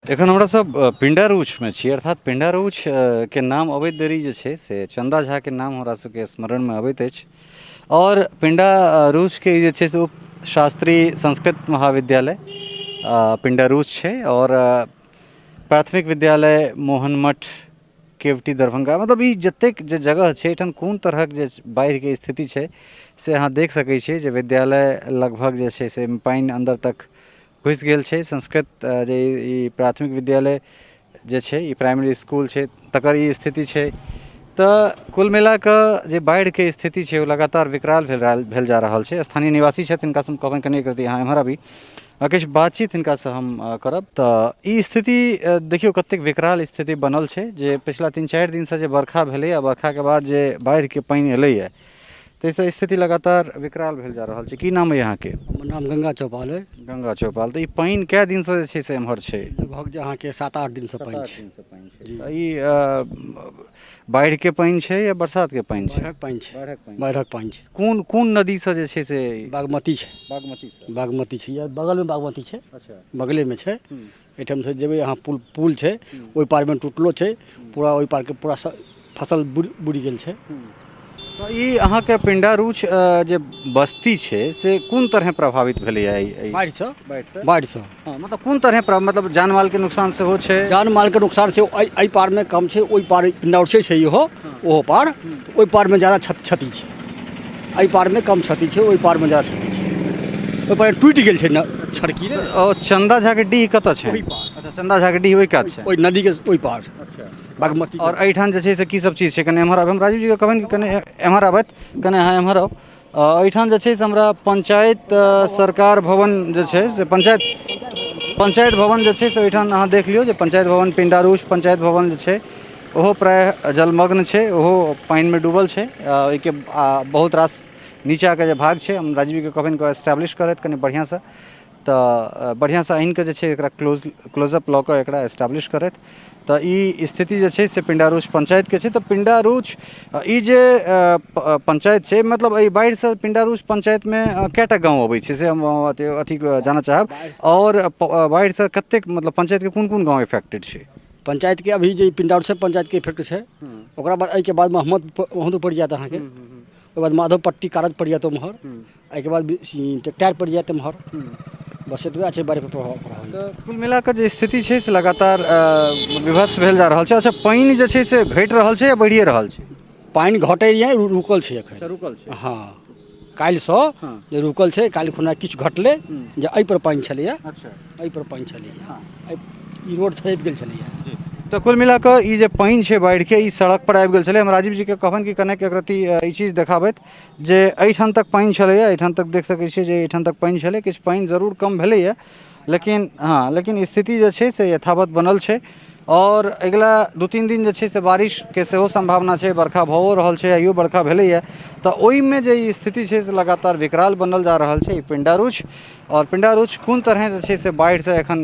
एखन हमरा सब पिण्डारूचमे छी, अर्थात पिण्डारूच के नाम अबैत देरी जे छै से चन्दा झाके नाम हमरा सबके स्मरणमे अबैत अछि। आओर पिण्डारूचके ई जे छै से उप शास्त्री संस्कृत महाविद्यालय पिण्डारूच छै आओर प्राथमिक विद्यालय मोहन मठ केवटी दरभंगा, मतलब ई जतेक जे जगह छै एहिठाम कोन तरहक जे बाढ़िके स्थिति छै से अहाँ देख सकै छियै जे विद्यालय लगभग जे छै से पानि अन्दर तक घुसि गेल छै। संस्कृत जे ई प्राथमिक विद्यालय जे छै ई प्राइमरी इसकुल छै तकर ई स्थिति छै। तऽ कुल मिला कऽ जे बाढ़िके स्थिति छै ओ लगातार विकराल भेल भेल जा रहल छै। स्थानीय निवासी छथि, हिनकासँ हम कहबनि कनि एक रत्ती अहाँ एम्हर आबी आ किछु बातचीत हिनकासँ हम करब। तऽ ई स्थिति देखियौ कतेक विकराल स्थिति बनल छै जे पिछला 3-4 दिनसँ जे बरखा भेलै आ बरखाके बाद जे बाढ़िके पानि एलैए ताहिसँ स्थिति लगातार विकराल भेल जा रहल छै। की नाम अइ अहाँके? हमर नाम गंगा चौपाल अइ। गंगा चौपाल। तऽ ई पानि कए दिनसँ जे छै से एम्हर छै? लगभग जे अहाँके 7-8 दिनसँ पानि छै। दिनसँ पानि छै। तऽ ई बाढ़िके पानि छै या बरसातके पानि छै? बाढ़िक पानि छै। बाढ़िक पानि। बाढ़िक पानि छै। कोन कोन नदीसँ जे छै से? बागमती छै। बागमतीसँ। बागमती छै, या बगलमे बागमती छै। अच्छा। बगलेमे छै। एहिठामसँ जेबै अहाँ, पुल पुल छै ओहि पारमे, टूटलो छै पूरा, ओहि पारके पूरा फसल बुड़ि गेल छै। तऽ ई अहाँके पिण्डारूच जे बस्ती छै से कोन तरहे प्रभावित भेलैए एहि बाढ़िसँ? बाढ़िसँ। बाढ़िसँ। हँ, मतलब कोन तरहे, मतलब जान मालके नुकसान सेहो छै? जान मालके नुकसान से एहि पारमे कम छै, ओहि पार पिण्डारूचे छै इहो, ओहो पार, तऽ ओहि पारमे ज्यादा क्षति छै। एहि पारमे कम क्षति छै, ओहि पारमे ज्यादा क्षति छै। ओहि पार टूटि गेल छै ने छड़की। ओ चन्दा झाके डीह कतऽ छै? ओहि पार। अच्छा, चन्दा झाके डीह ओहि कात छै, ओहि नदीके ओहि पार। अच्छा। बागमती। आओर एहिठाम जे छै से की सब चीज छै? कनि एम्हर आब, हम राजीव जीके कहबनि कि कनि एम्हर आबथि, कनि अहाँ एम्हर आउ। एहिठाम जे छै से हमरा पंचायत सरकार भवन जे छै से पंचायत भवन जे छै से ओहिठाम अहाँ देख लियौ जे पंचायत भवन पिण्डारूच पंचायत भवन जे छै ओहो प्रायः जलमग्न छै, ओहो पानिमे डूबल छै। ओहिके बहुत रास नीचाँके जे भाग छै, हम राजीवके कहबनि कि एस्टैब्लिश करथि कनि बढ़िआँसँ, तऽ बढ़िआँसँ आनिकऽ जे छै एकरा क्लोजअप लऽ कऽ एकरा एस्टैब्लिश करथि। तऽ ई स्थिति जे छै से पिण्डारूच पञ्चायतके छै। तऽ पिण्डारूच ई जे पञ्चायत छै, मतलब एहि बाढ़िसँ पिण्डारूच पञ्चायतमे कएटा गाँव अबै छै से हम अथी जानऽ चाहब, आओर बाढ़िसँ कतेक मतलब पञ्चायतके कोन कोन गाँव इफेक्टेड छै? पंचायतके अभी जे पिण्डारूच छै पंचायतके इफेक्ट छै। ओकरा बाद एहिके बाद मोहम्मद मोहम्मदपुर पड़ि जायत अहाँके, ओहि बाद माधवपट्टी कारज पड़ि जायत ओम्हर, एहिके बाद टेक्टार पड़ि जायत एम्हर। बस एतबे छै बाढ़िके प्रभाव। तऽ कुल मिला कऽ जे स्थिति छै से लगातार विभत्स भेल जा रहल छै। अच्छा, पानि जे छै से घटि रहल छै या बढ़िए रहल छै? पानि घटैए, रुकल छै एखन। रुकल छै? हँ, काल्हिसँ जे रुकल छै। काल्हि खुना किछु घटलै जे एहिपर पानि छलैए। अच्छा। एहिपर पानि छलैए, ई रोड छपि गेल छलैए। तऽ कुल मिला कऽ ई जे पानि छै बाढ़िके ई सड़क पर आबि गेल छलै। हम राजीव जीके कहबनि कि कनेक एक रत्ती ई चीज देखाबथि जे एहिठाम तक पानि छलैए। एहिठाम तक देख सकै छियै जे एहिठाम तक पानि छलै। किछु पानि जरूर कम भेलैए, लेकिन हँ, लेकिन स्थिति जे छै से यथावत बनल छै। आओर अगिला 2-3 दिन जे छै से बारिशके सेहो सम्भावना छै, बरखा भओ रहल छै, आइयो बरखा भेलैए। तऽ ओहिमे जे ई स्थिति छै से लगातार विकराल बनल जा रहल छै। ई पिण्डारूच आओर पिण्डारूच कोन तरहे जे छै से बाढ़िसँ एखन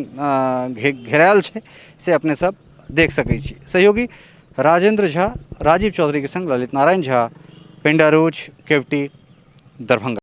घेरायल छै से अपने सब देख सकै छी। सहयोगी राजेंद्र झा, राजीव चौधरीके संग ललित नारायण झा, पिण्डारूच, केवटी, दरभंगा।